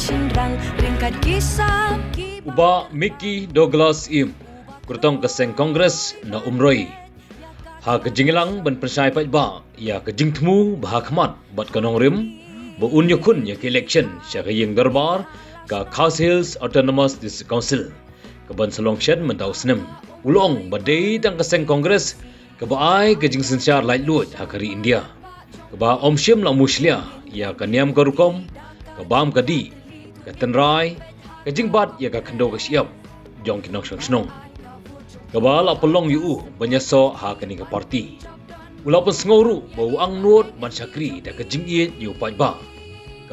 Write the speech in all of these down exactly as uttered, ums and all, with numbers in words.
Shynrang ryngkat ki sap ki U Bah Mickey Douglas Im, kyrtong ka seng Congress na Umroi, ha ka jingïalang ban pynshai paidbah ïa ka jingthmu ba ha khmat bad ka nongrim ba un ïakhun ïa ka election sha ka ïing dorbar ka Khasi Hills Autonomous District Council, ka ban sa long shen mynta u snem. U la ong ba dei tang ka seng Congress kaba ai ka jingsynshar laitluid ha ka ri India, kaba ym shym la mushlia ïa ka niam ka rukom, ka bam ka dih, ka tynrai, ka jingbat ïa ka khyndew ka shyiap jong ki nongshong shnong, kaba la pynlong ïa u ban ïasoh ha kane ka parti. U la pynsngew ruh ba u angnud ban shakri da ka jingïeit ïa u paidbah,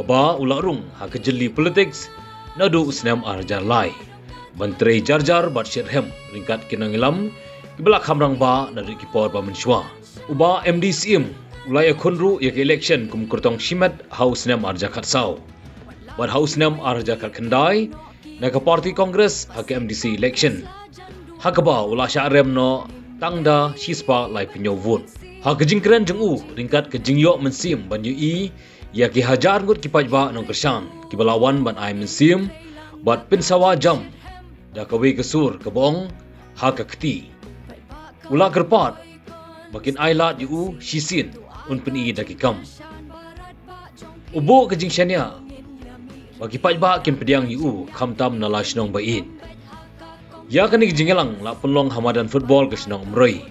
kaba u la rung ha ka jylli politics naduh u snem ar hajar lai, ban trei jar jar bad shitrhem ryngkat ki nongïalam kiba la kham rangbah naduh ki por ba mynshuwa. U Bah M D Syiem u la ïakhun ruh ïa ka election kum kyrtong shimet ha u snem ar hajar khatsaw bad ha u snem ar hajar khatkhyndai na ka parti Congress ha ka M D C election, ha kaba u la shah rem noh tang da shispah laiphew hynñiew vote. Ha ka jingkren jong u ryngkat ka jingïoh mynsiem ban ïohi ïa ki hajar ngut ki paidbah nongkyrshan kiba la wan ban ai mynsiem bad pynsawa jam da kawei ka sur kaba ong ha ka kti, u la kyrpad ba kin ai lad ïa u shisien, un pyni da ki kam. U buh ka jingshaniah ba ki paidbah kin pdiang ïa u khamtam na la shnong ba ïeit. Ïa kane ka jingïalang la pynlong ha madan football ka shnong Umroi.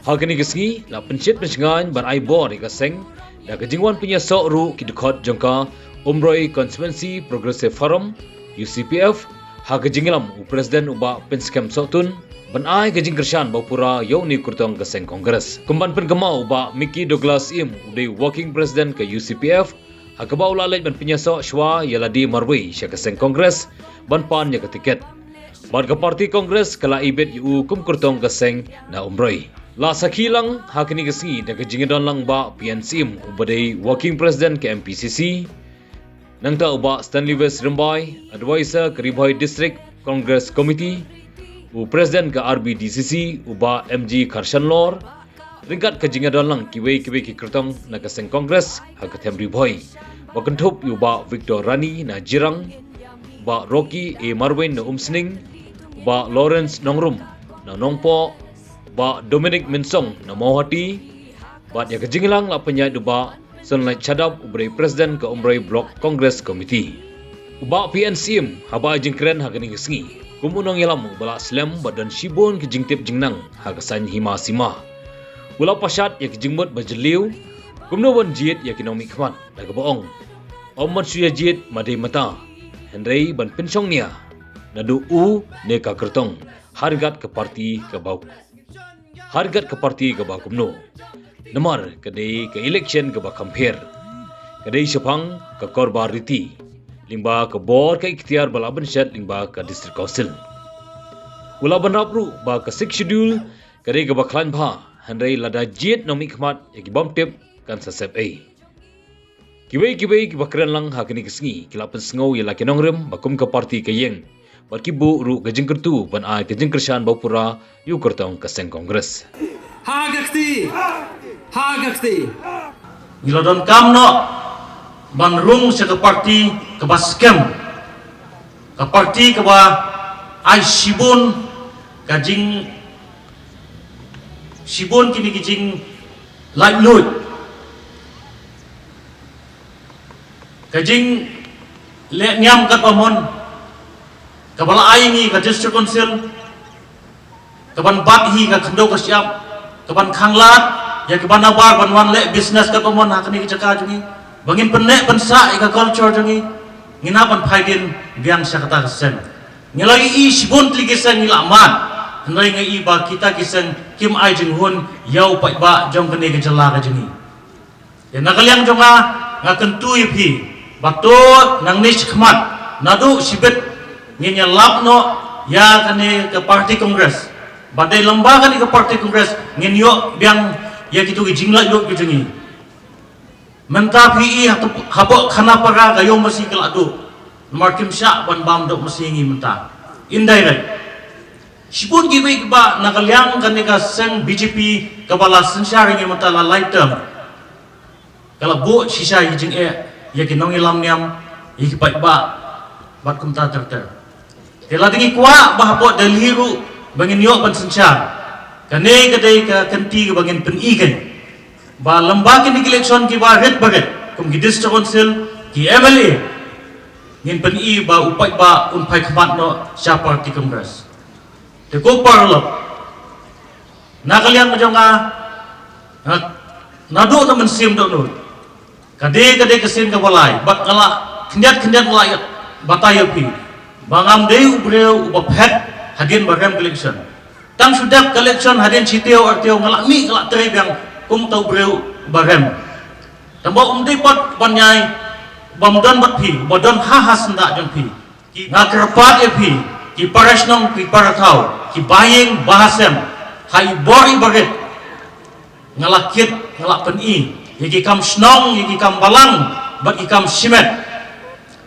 Ha kane ka sngi la pynshit pynshngaiñ ban ai bor ïa ka seng da ka jingwan pynïasoh ruh ki dkhot jong ka Umroi Constituency Progressive Forum, U C P F, ha ka jingïalam u President u Bah Pynskhem Sohtun ban ai ka jingkyrshan ba pura ïa une u kyrtong ka seng Congress. Kum ban pynkynmaw, u Bah Mickey Douglas Im u dei Working President ka U C P F, ha kaba u la leit ban pynïasoh shuwa ïa lade marwei sha ka seng Congress ban pan ïa ka tiket. Bad ka parti Congress ka la ibit ïa u kum kyrtong ka seng na Umroi. La sakhi lang ha kane ka sngi da ka jingïadon lang Bah P N Syiem uba dei Working President ka M P C C, nangta u Bah Stanley West Rymbai, Advisor ka Ri Bhoi District Congress Committee, u President ka R B D C C u Bah M G Kharshanlor, ryngkat ka jingïadon lang kiwei kiwei ki kyrtong na ka seng Congress ha ka them Ri Bhoi, ba kynthup ïa u Bah Victor Rani na Jirang, Bah Rocky A Marwin na Umsning, Bah Lawrence Nongrum na Nongpoh, Bah Dominic Mynsong na Mawhati, bad ïa ka jingïalang la pynïaid da u Bah Sunlight Shadap uba dei President ka Umroi Block Congress Committee. U Bah P N Syiem haba ai jingkren ha kane ka sngi kum u nongïalam uba la slem bad don shibun ki jingtip jingnang ha ka saiñ hima sima, u la pynshad ïa ki jingmut ba jylliew kumno ban jied ïa ki nongmihkhmat da kaba ong, ym ban shu ïa jied ma dei mynta, hynrei ban pynshong nia naduh u ne ka kyrtong, ha ryngkat ka parti kaba ha ryngkat ka parti kaba kumno. Namar ka dei ka election kaba kham pher, ka dei shaphang ka korbar riti lyngba ka bor ka iktiar ba la bynshet lyngba ka District Council. U la bynrap ruh ba ka Sixth Schedule ka dei kaba khlaiñ bha, hynrei lada jied nongmihkhmat ïa ki bym tip kan sa sep ei. Kiwei kiwei kiba kren lang ha kane ka sngi ki la pynsngew ïa la ki nongrim ba kum ka parti ka ïeng bad ki buh ruh ka jingkyrtu ban ai ka jingkyrshan ba pura ïa u kyrtong ka seng Congress. Ha ka kti, ha ka kti, ngi la donkam noh ban rung sha ka parti kaba skhem, ka parti kaba ai shibun ka jing shibun kine ki jinglaitluid, ka jingleh niam katba mon kaba la ai ïa ngi ka District Council, kaban bat hi ka khyndew ka shyiap, kaban khanglad ïa kiba nabar ban wan leh business katba mon ha kane ka jaka jong ngi, ba ngin pynneh pynsah ïa ka culture jong ngi. Ngi nang ban phai dien biang sha kata ka seng. Ngi la ïohi shibun tylli ki seng ngi la mad, hynrei nga ïohi ba kita ki seng kim ai jinghun ïa u paidbah jong kane ka jylla ka jong ngi. Te na ka liang jong nga, nga kyntu ïa phi ba to nangne shakhmat, naduh shibit, ngin ïalap noh ïa kane ka party Congress. Ba dei lyngba kane ka party Congress ngin ïoh biang ïa kito ki jinglaitluid ki jong ngi. Mynta phi i ha, hapoh Khanapara ka ïew masi ka la duh. Namar kim shah ban bam doh masi ngi mynta. Indirect. Shibun kiwei kiba na ka liang kane ka seng B J P kaba la synshar ïa ngi mynta la lai term, ka la buh shisha ïa ki jingeh ïa ki nongïalam niam, ïa ki paidbah bad kumta ter ter. Te la dang ïa kwah ba hapoh Delhi ruh ba ngin ïoh ban synshar. Kane ka dei ka kynti ba ngin pyni kein ba lem bad kine ki election kiba rit ba rit, kum ki district council, ki M L A, ngin pyni ba u paidbah un phai khmat noh sha party Congress. Te ko paralok, na ka liang ka jong nga, nga, naduh na mynsiem dohnud, ka dei, ka dei ka sien kaba lai bad nga la khyndiat khyndiat la ïa batai ïa phi ba ngam dei u briew uba phet hadien ba rem ka election. Tang shu dep ka election, hadien shi taïew ar taïew nga la mih, nga la trei biang kum uta u briew uba rem. Tang ba um dei pat ban ïai, bym don bad phi, ba don ha ha syndah jong phi. Ki, nga kyrpad ïa phi, ki para shnong, ki para thaw, ki bahaïing bahasem, ha i bor i barit, nga la kit, nga la pyni ïa ki kam shnong, ïa ki kam balang bad ki kam shimet.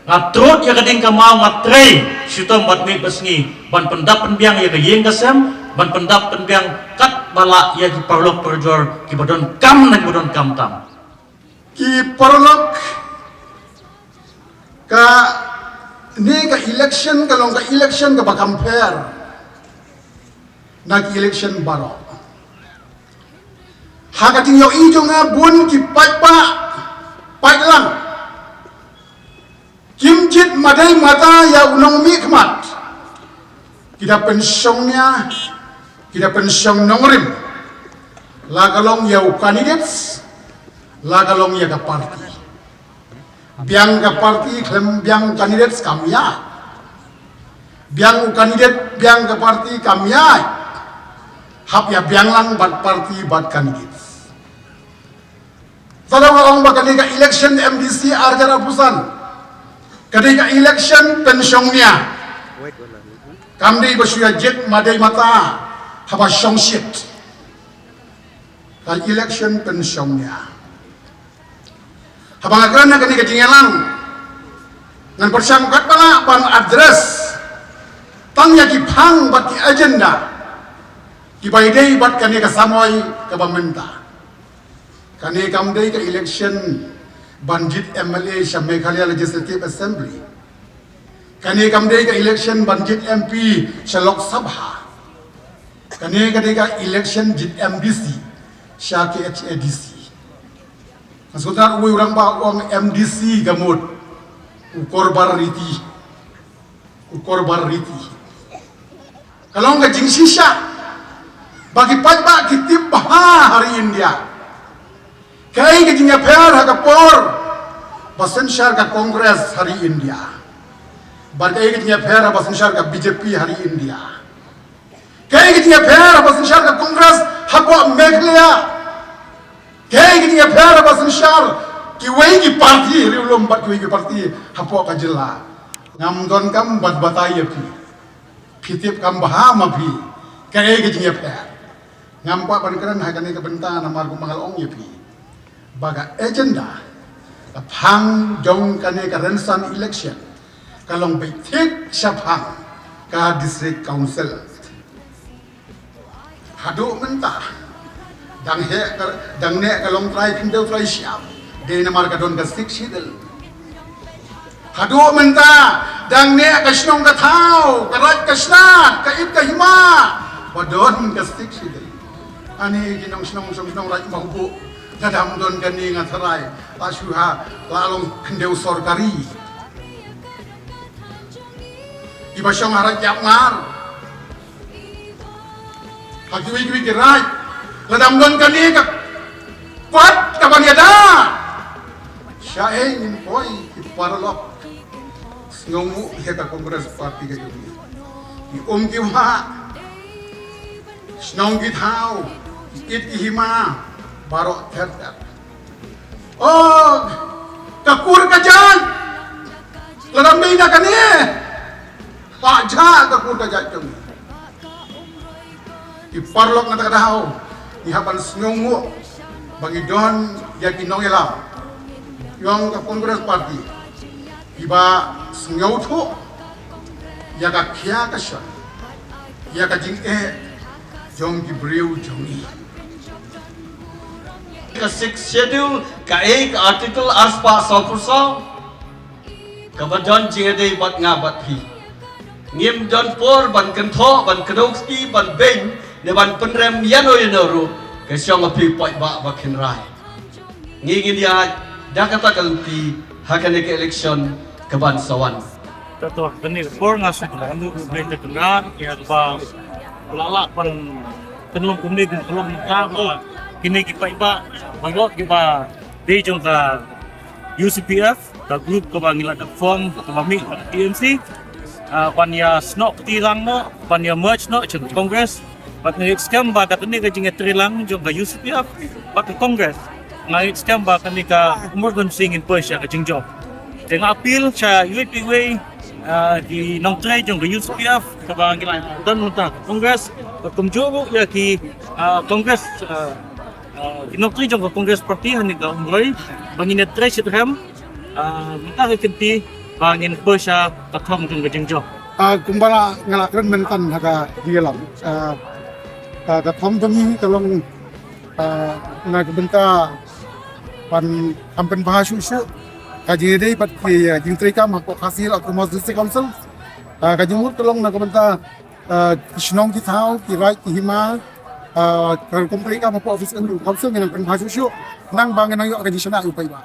Nga trud ïa ka ding ka maw, nga trei shitom bad miet bad sngi ban pyndap pynbiang ïa ka ïing ka sem, ban pyndap pynbiang katba lah ïa ki paralok parajor kiba donkam ne kiba donkam tam. Ki paralok, kane ka election ka long ka election kaba kham pher na ki election baroh. Ha ka jingïohi jong nga, bun ki paidbah, paidlang kim jied madei mata ïa u nongmihkhmat. Ki da pynshong nia, ki da pynshong nongrim, la ka long ïa u candidate, la ka long ïa ka party. Biang ka party khlem biang candidate kam ïaid. Biang u candidate, biang ka party kam ïaid. Hap ïa biang lang bad party bad candidate. Sa da nga ong ba kane ka election M D C arhajar arphew san, kane ka election pynshong nia. Kam dei ba shu ïa jied madei mata haba shongshit. Ka election pynshong nia. Haba nga kren na kane ka jingïalang, ngan pyrshang katba lah ban address tang ïa ki phang bad ki agenda kiba ïadei bad kane ka samoi kaba mynta. Kane kam dei ka election ban jied M L A sha Meghalaya Legislative Assembly. Kane kam dei ka election ban jied M P sha Lok Sabha. Kane ka dei ka election jied M D C sha K H A D C. Nga sngewtynnat uwei u rangbah u ong M D C ka mut u Korbar Riti. U Korbar Riti. Ka long ka jingshisha ba ki paidbah ki tip bha ha ri India. Kaei ka jingïapher ha ka por ba synshar ka Congress ha ri India, bad kaei ka jingïapher haba synshar ka B J P ha ri India? Kaei ka jingïapher haba synshar ka Congress hapoh Meghalaya? Kaei ka jingïapher haba synshar kiwei ki party riewlum bad kiwei ki party hapoh ka jylla? Ngam donkam ban batai ïa phi. Phi tip kam bha ma phi kaei ka jingïapher. Ngam kwah ban kren ha kane ka bynta namar kumba nga la ong ïa phi ba ka agenda, ka phang jong kane ka rynsan election ka long beit thik shaphang ka District Council. Haduh mynta dang heh ka, dang neh ka Longtrai Khyndew Trai Shyiap dei namar ka don ka Sixth Schedule. Haduh mynta dang neh ka shnong ka thaw, ka raid ka shnat, ka it ka hima, ba don ka Sixth Schedule. Ani ki nong shnong, shnong, shnong raid Mawbuh, lada ym don kane nga tharai la shu ha, la long khyndew sorkari. Kiba shong ha raid Ïapngar, ha kiwei kiwei ki raid, lada ym don kane ka kot kaban ïada, shaei ngin poi ki paralok? Sngewnguh ïa ka Congress Party ka jong ngi. Ki um ki wah, shnong ki thaw, ki it ki hima, baroh ter ter. Oh, ka kur ka jait, lada ym dei na kane, pah jha ka kur ka jait jong ngi. Ki paralok, na kata ka daw ngi hap ban sngewnguh ba ngi don ïa ki nongïalam jong ka Congress Party kiba sngewthuh ïa ka khia ka shon, ïa ka jingeh jong ki briew jong ngi. Ka Sixth Schedule, kaei ka Article arspah sawphew saw? Kaba don jingïadei bad nga bad phi. Ngim don por ban kynthoh, ban kdew kti, ban beiñ, ne ban pynrem ïano ïano ruh, ka shong ha phi paidbah ba khynrai. Ngi ngin ïaid da kata ka lynti ha kane ka election kaban sa wan. Tato kane ka por nga sngewbha ban kynran ïa kaba la lah ban pynlong kumne, ban pynlong mynta ba kine ki paidbah baroh kiba dei jong ka U C P F, ka group kaba ngi la da form kaba mih bad ka T M C, ah, ban ïa snoh kti lang noh, ban ïa merge noh jong ka Congress. Bad nga ngeit skhem ba da kane ka jingïatrei lang jong ka U C P F bad ka Congress, nga ngeit skhem ba kane ka emergency ngin poi sha ka jingjop. Te nga appeal sha iwei pa iwei, ah, ki nongtrei jong ka U C P F kaba ngi la don mynta ka Congress, bad kumjuh ruh ïa ki, ah, Congress, ah, ah, ki nongtrei jong ka Congress Party ha kane ka umroi, ba ngin ïatrei shitrhem, ah, mynta ka kynti ba ngin poi sha ka thong jong ka jingjop. Ah, kumba la nga la kren mynta ha ka jingïalang. Ah, ah, ka thong jong ngi ka long, ah, na ka bynta ban kham pynbha shuh shuh ka jingïadei bad ki, ah, jingtrei kam hapoh Khasi Hills Autonomous District Council. Ah, ka jingmut ka long na ka bynta, ah, ki shnong ki thaw, ki raid ki hima, ah, ka rukom trei kam hapoh office council ngi nang pynbha shuh shuh. Nang ba ngi nang ïoh ka jingshna u paidbah.